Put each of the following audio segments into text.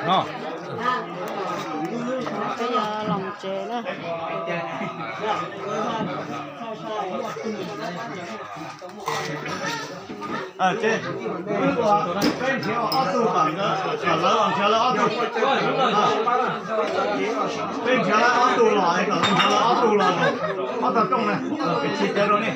No, peb yuav los tsev na. Peb nrhiav ob tug, lawv nrhiav lawv ob tug. Peb nrhiav lawv ob tug los, kom nrhiav lawv ob tug los, ob tog rooj na, peb tsis tau rau nej.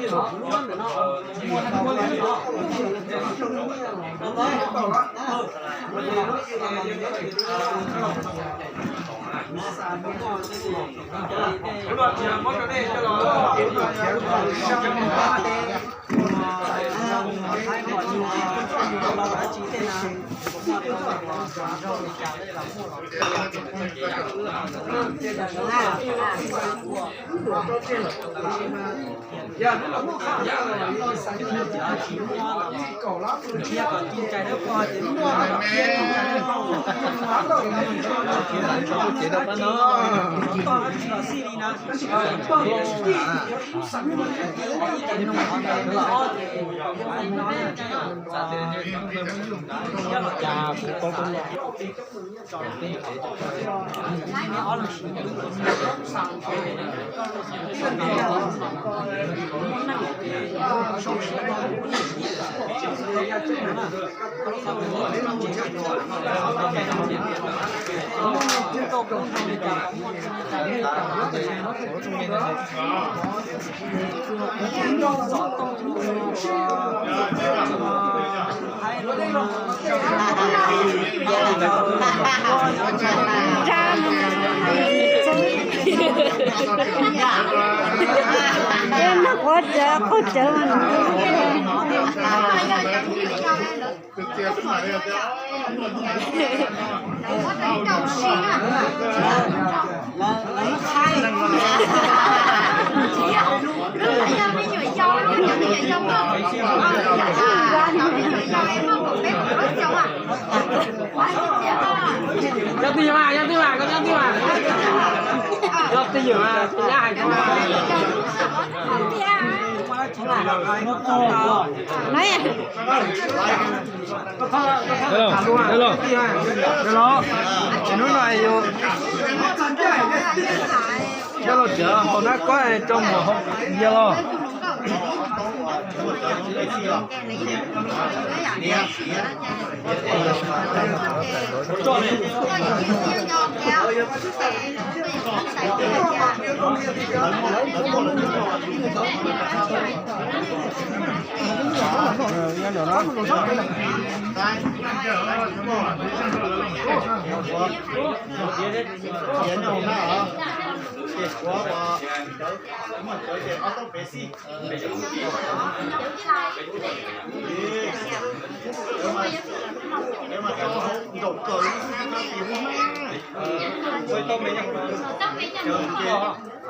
Noj quav cawv, qaug cawv. Nyob twj ywm mas, nyob twj ywm mas, koj nyob twj ywm mas. Nyob twj ywm mas, tus nyab hais koj mas. Hnub no yus coj los tsev haus nab kob rau mus haus yas los.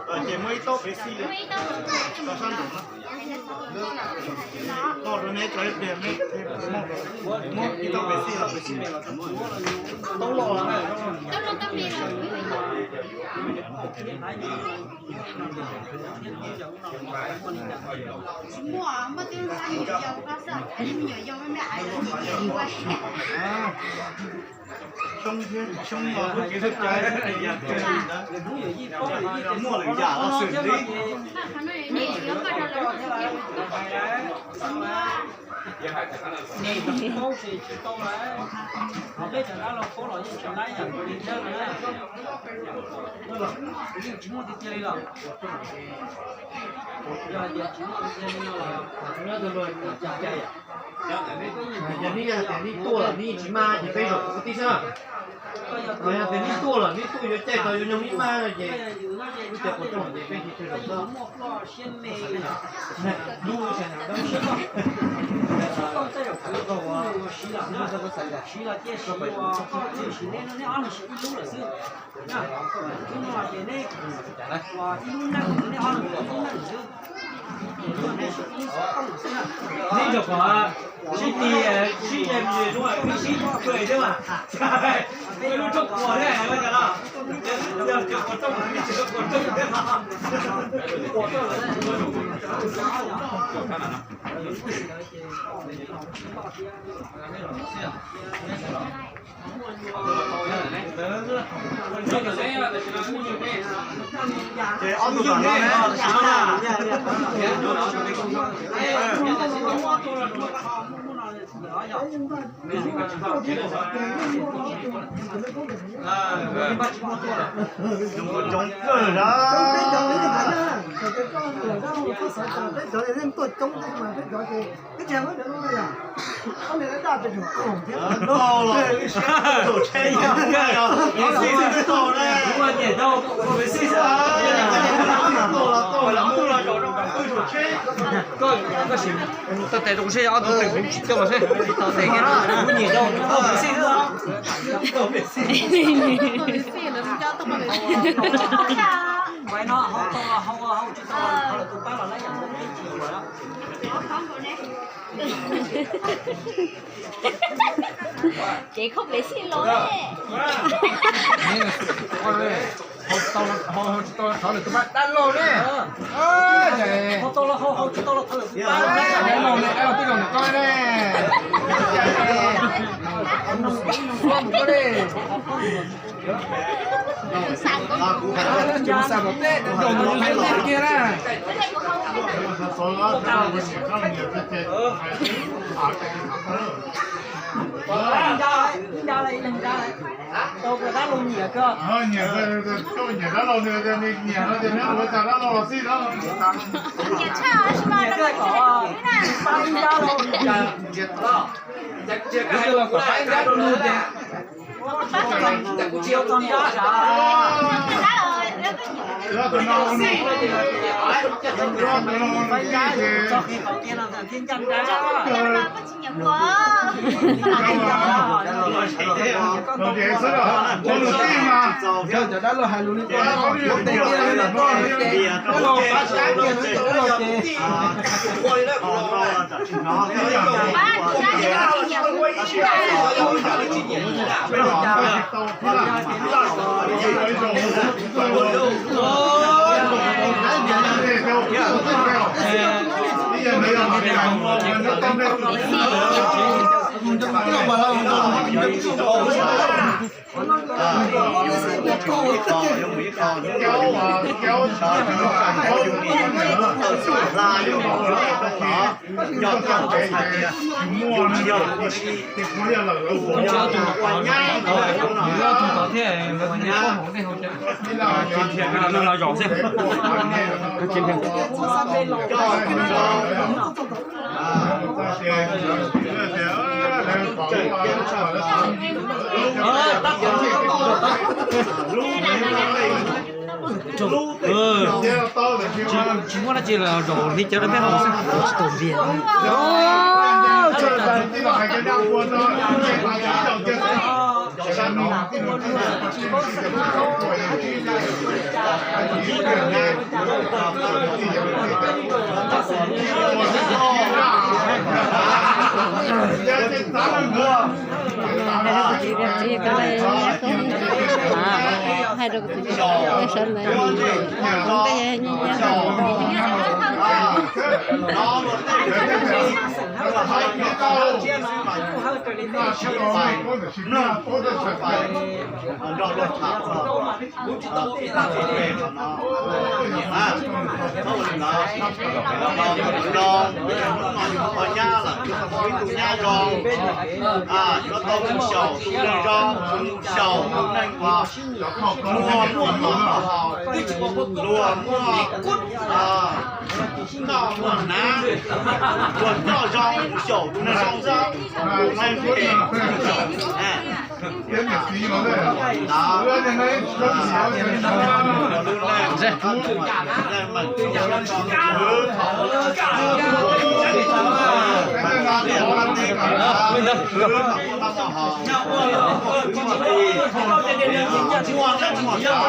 Ces muab ib taub pes xij, sab nraud no. Toj rau neb tso ib pliag, muab ib taub pes xij los, pes xij me los, taub loj los na. Xyoo, xyoo no lub kev hlub cai, muaj lwm yam los xwm li. Yog neb yog tias neb tuaj lawm neb tsis maj ces peb zaum kuv tib xwb. Yog tias neb tuaj lawm neb tuaj yuav caij tau yuav nyoog neb maj no ces wb cov quav rooj ces peb tsis tau zaum txog. Dub sab nraud. Neb ntawm kom sib tig sib ze, peb sib pawg xwb mas. Peb lub rooj quas thiab, yog cov quas rooj, peb tsis quas rooj thiab no. Coob kawg na. Peb cov yeej tuaj coob thiab mas peb cov ces twb tsis muab cov no yom. Ob niag daj daj pes zaum kaum thiab. Koj sim tau tes rau kuv seb ob tug twg kuv tsis coj los seb. Kuv nyiam rau ob tug xij xwb. Ces khoj pem xij los ne. Hau tsis tau los thov lawm tus pab dab laug ne. Hau tau los hau, hau tsis tau los thov lawm tus pab dab laug ne, dab laug twb los ntawm koj ne. Mus koj ne. Ces mus xam tom tej, tom no hais lus kiag na. Nyiam dab laug nyiam kawg. Nyiam dab laug, nyiam no ces neb ua cas dab laug los xij dab laug. Nyiam tshaj, nyiam kawg kom pab ib dab laug. Nyiam kawg los kom pab ib dab laug ces. Cov dab laug hais lus li ko, muab tes kiag li ko, dab laug pab sab kiag no cov dab laug ces. Kuv tsis ob tug tod, kuv ob tug tod thiab lawv thiaj li paub hauv nej hauv cov. Los zom xwb. Tsis muaj dab tsi los zaum li cov peb haus xwb. Tsis tau npias. Hais rau kuv tus sawv ntawd npe nyiam nyiam. Nyab zoo, yuav tau mus xyaum tus neeg zoo, mus xyaum tus neeg uas muaj muaj mob muaj haus, luag muaj noj muaj hnav, luag coj zoo, mus xyaum tus neeg zoo xwb, tus neeg phem mus xyaum.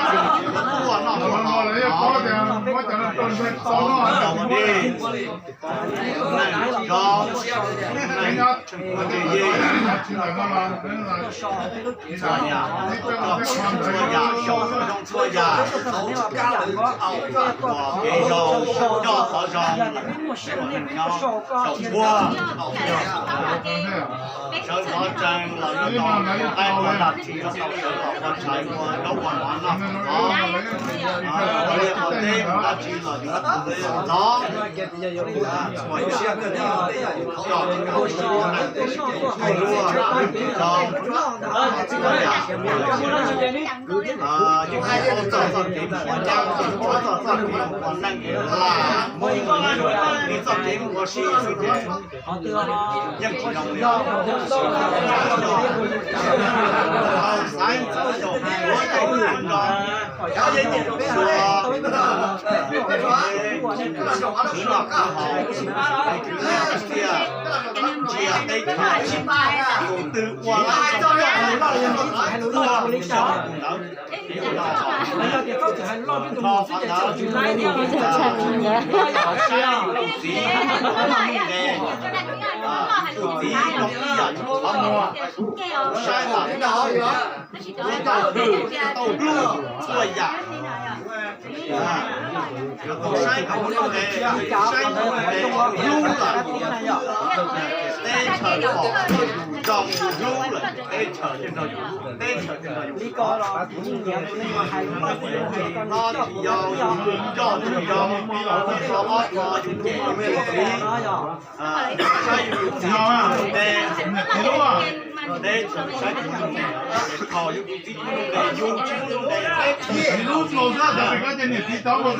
Txhob tau ua dej, neej zoo, neej tshwj kuv dej yeej, txhua yam, txhua yam, zoo txhua yam, kev zoo, coj qhov zoo, neej nyob, xyaum puag, sawv ntxov tsees los yuav tau qaib ua dab tsi, yuav tau sawv los ua tshais ua zaub ua mov noj txog, ua liaj ua teb dab tsi los yuav tau ntxov. Txhua yam, coj tau zoo, yeej tsis txhob txoj kev mus ua nyab, tsis txhob txoj kev mus ua neej lam, tib txoj kev mus ua si xwb ces yeej tsis zoo li. Tau xaiv ntxub xyaum puav tej tub nrog, cov yeej nyiam ua khwv noj khwv haus, khwv noj khwv txiaj, ntsia teb chaws, tus twg ua lawm txog coj mus ua mus xyaum tus ntawd. Txhob qhov ntawd, saib tus txiv, tus txiv zoo ib yam li qhov muag, saib tas li ntawd, yuav tau hwm, yuav tau hlub txhua yam. Yuav tau saib kom hlub ntev, saib hlub ntev, hlub lawm, teb chaws pom yus zoo, yus hlub lawm, teb chaws yeej nrog yus hlub, teb chaws yeej nrog yus hlub. Tsis hlob tsis yau, yus coj tsis yau, tib hlo ob hlo yus cem yus tus txiv, saib yus tus txiv tsis hlub ntev, teb chaws saib tsis hlub ntev, thaum yus tus txiv tsis hlub ntev, yus tsis hlub ntev, teb chaws tsis hlub ntev.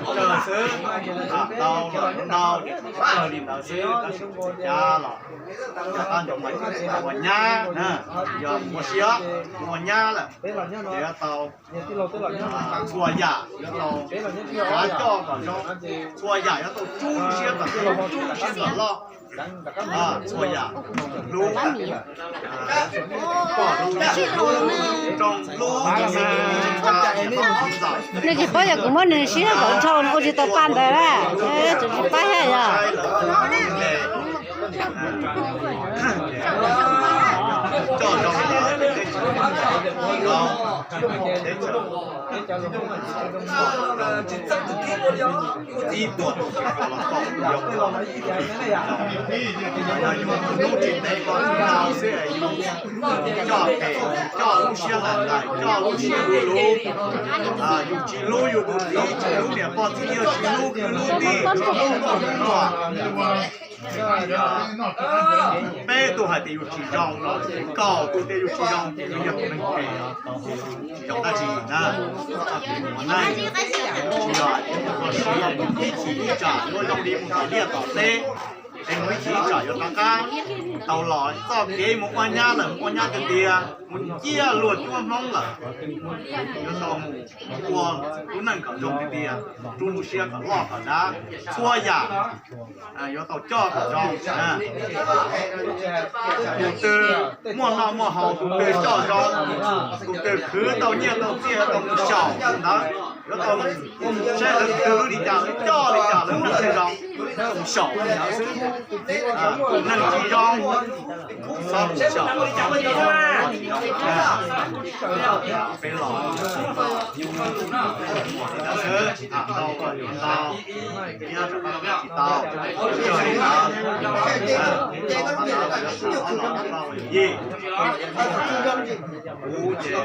Tsawg xwb, tau los ntau, tsawg li ntawd xwb, tab sis cas los yog tab nco mas ua nyab, yog ua siab ua nyab lawm, ces yuav tau txhua yam yuav tau xav coj kom zoo, txhua yam yuav tau rub lub siab kom zoo, rub lub siab kom loj. Txhua yam hlub, pom hlub, hlub, zoo hlub, nej tsis paub yog kuv muab nws siab kom nrhau nws ua tsis tau pa ntawd na, tseem tsis paub thiab yog. Coj zoo, teb chaws, teb chaws, txiv tuaj tus koj los tau, yog yus tus hlub tsis ntev ko tsis tau xwb, yus coj phem, coj lub siab hlais hlais, coj lub siab luv luv, yus tsis hlub yus tus txiv, tsis hlub niam pog txiv yawg, tsis hlub kwv hlub tij, tsis hlub nkauj hlub nraug. Peb tug hais tias yus tsis zoo no, kaum tus tias yus tsis zoo ces yus yog tus neeg phem. Tsis zoo dab tsi na. Ua neej tsis yog ib chim ib tsam yuav zoo li mus tom liaj tom teb, es mus ib chim ib tsam yuav rov qab tau los. Txoj kev mus ua nyab lawm, mus ua nyab tiag tiag, mus ciaj luag cuab hmoob lawm, yuav tau mus ua lub neej kom zoo tiag tiag, rub lub siab kom loj kom dav, txhua yam yuav tau coj kom zoo. Tus twg muaj noj muaj haus, tus twg coj zoo, tus twg khwv tau nyiaj tau txiaj tau mus xyaum tus ntawd, yuav tau saib lawv khwv li cas, lawv coj li cas, lawv neej zoo, mus xyaum tus ntawd xwb. Neeg tsis zoo, txhob mus xyaum. Peb los li ntawd xwb, tham tau los yuav tau, thiab tsis tau, tsis tau, kuv ces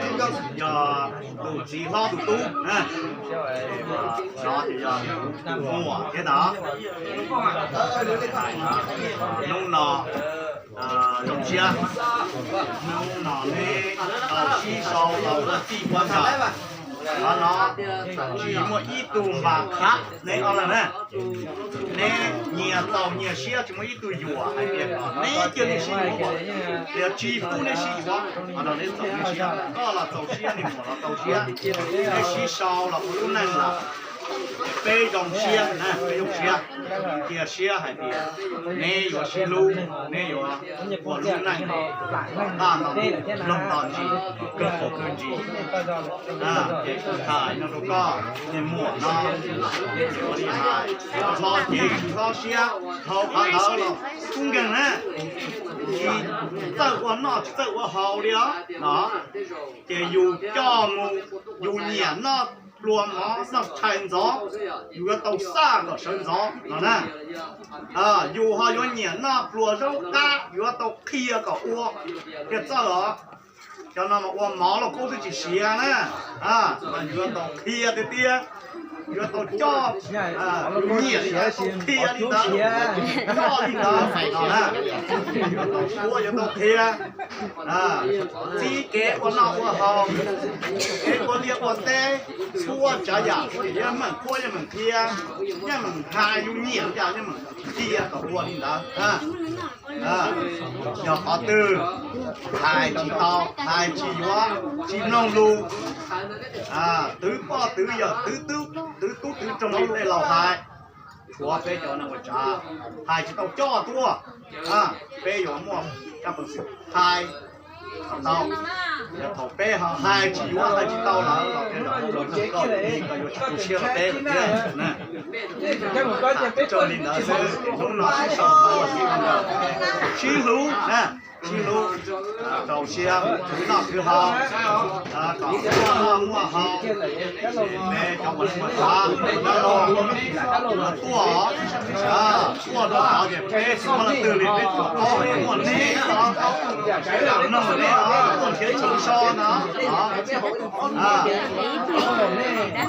yog tus txiv hlob tus tub, no ces yog tus muam thiab ntag. Hnub no zoo siab, hnub no neb tau sib sau los ua txij ua nkawm, qhov no tsis muaj ib tug npam khav neb ob leeg na. Neb nyias txaus nyias siab, tsis muaj ib tug yuam hais tias kom neb cia li sib yuav, tias tsis pub neb sib yuav. Qhov no neb txaus neb siab, koj los txaus siab, niag muam los txaus siab, neb sib sau los ua lub neej lawm. Peb zoo siab na, peb zoo siab, cia siab hais tias neb yuav sib hlub, neb yuav ua lub neej nto nto ntuj, loog nto ntsis, kawg qaug kawg ntsis. Ces kuv tham no rau koj niag muam no, ua li hais hlob ces tsis hlob siab, dhau qhov ntawd los kuj nkeeg na, tsis txawj ua noj tsis txawj ua haus li os no. Ces yus coj mus, yus nyiam noj pluas mov noj tshais ntxov, yus yuav tau xaj kom sawv ntxov no na. Yus ho yuav nyiam noj pluas zaub qab, yuav tau qhia kom ua thiaj txawj os. Cov no mas ua mov los kub twb tsis siav na, mas yuav tau qhia tiag tiag, yuav tau coj, nyiam li ntawd tau qhia li ntawd, coj li ntawd no na. Yuav tau suav yuav tau qhia, txib kev ua noj ua haus, kev ua liaj ua teb, txhua tsav yam, yeej meem qhuab yeej meem qhia, yeej meem hais yus nyiam li cas yeej meem qhia kom ua li ntawd. Yog qhov twg hais tsis tau, hais tsis yuav, tsis mloog lus, twv poj twv yawm, twv tub twv roog li tej laus hais, tshuav peb cov neeg ua tsav hais tsis tau coj tuaj, peb yuav muaj cov peev xwm hais kom tau. Yog thaum peb ho hais tsis yuav hais tsis tau lawm los tej zaum luag nyoog koj ib koj yuav tsis tu siab rau peb lawm thiab. Raws li ntawd xwb, hnub no sib sau ua txij ua nkawm, sib hlub na, sib hlub, rau siab khwv noj khwv haus, kom muaj noj muaj haus. Peb cov ua neej ua tsav, tuaj, tuaj rau tod ces peb tsis muaj leej twg li, peb tsuas paub muaj neb os, noog neb os, tuaj nrhiav chaw so no.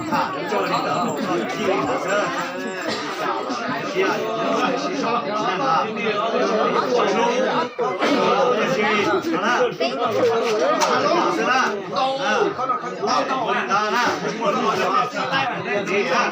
Tham raws li ntawd, txij li ntawd xwb. Sib sau, sib sau, sib hlub, sib hlub, sib hlub xwb na. Ua li ntawd na, muaj lub tsis taij nej ntxiv na.